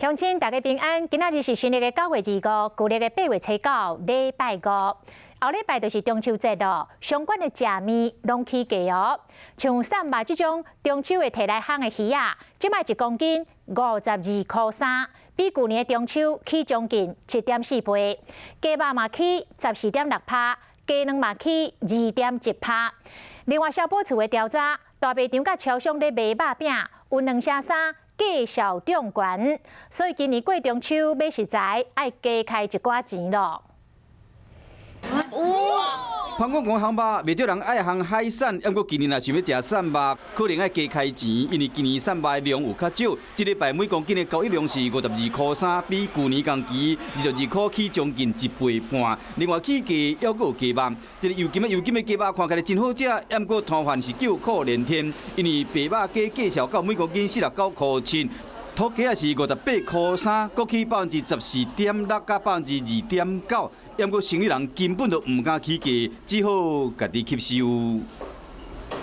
鄉親大家平安，今仔日是新曆的9月25，舊曆的8月初九，禮拜五。後禮拜就是中秋節咯，相關的食物攏起價哦。像鱔肉這種中秋會提來烘的魚仔，這擺1公斤52塊3，比舊年的中秋起將近7.4倍。雞肉嘛起14.6趴，雞卵嘛起2.1趴。另外，消保處的調查，大賣場佮超商咧賣肉餅有兩成三價數漲懸，所以今年過中秋買食材愛加開一寡錢咯。芳講講烘肉，袂少人愛烘海產，毋過今年若想欲食鱔肉，可能愛加開錢，因為今年鱔肉的量有較少。這禮拜每公斤的交易量是52塊3，比舊年同期22塊起將近一倍半。另外起價猶閣有雞肉，這个油甘的油甘的雞肉看起來真好食，毋過攤販是叫苦連天，因為白肉雞價數到每公斤49塊7。土雞也是58塊3，閣起14.6%佮2.9%。毋過生理人根本就毋敢起價，只好家己吸收。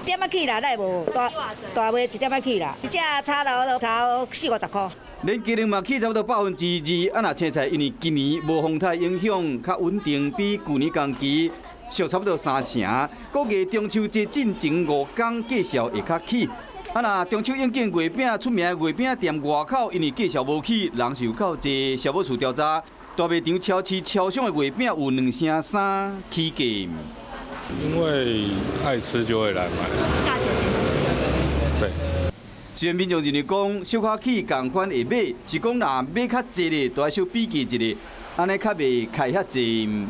點仔起啦，來無大大賣一點仔起啦，一隻炒樓頭四五十箍。連雞卵嘛起差不多2%。啊，若青菜因為今年無風颱影響，較穩定，比舊年同期俗差不多三成。估計中秋節進前5工價數會較起。啊，若中秋應景月餅出名的月餅店外口，因為價數無起，人是有夠濟。消保處調查，大賣場、超市、超商的月餅有兩成三起價。因為愛吃就會來買。價錢。對。雖然民眾認為講小可起仝款會買，是講若買較濟的，就愛小比價一下，按呢較袂開遐濟。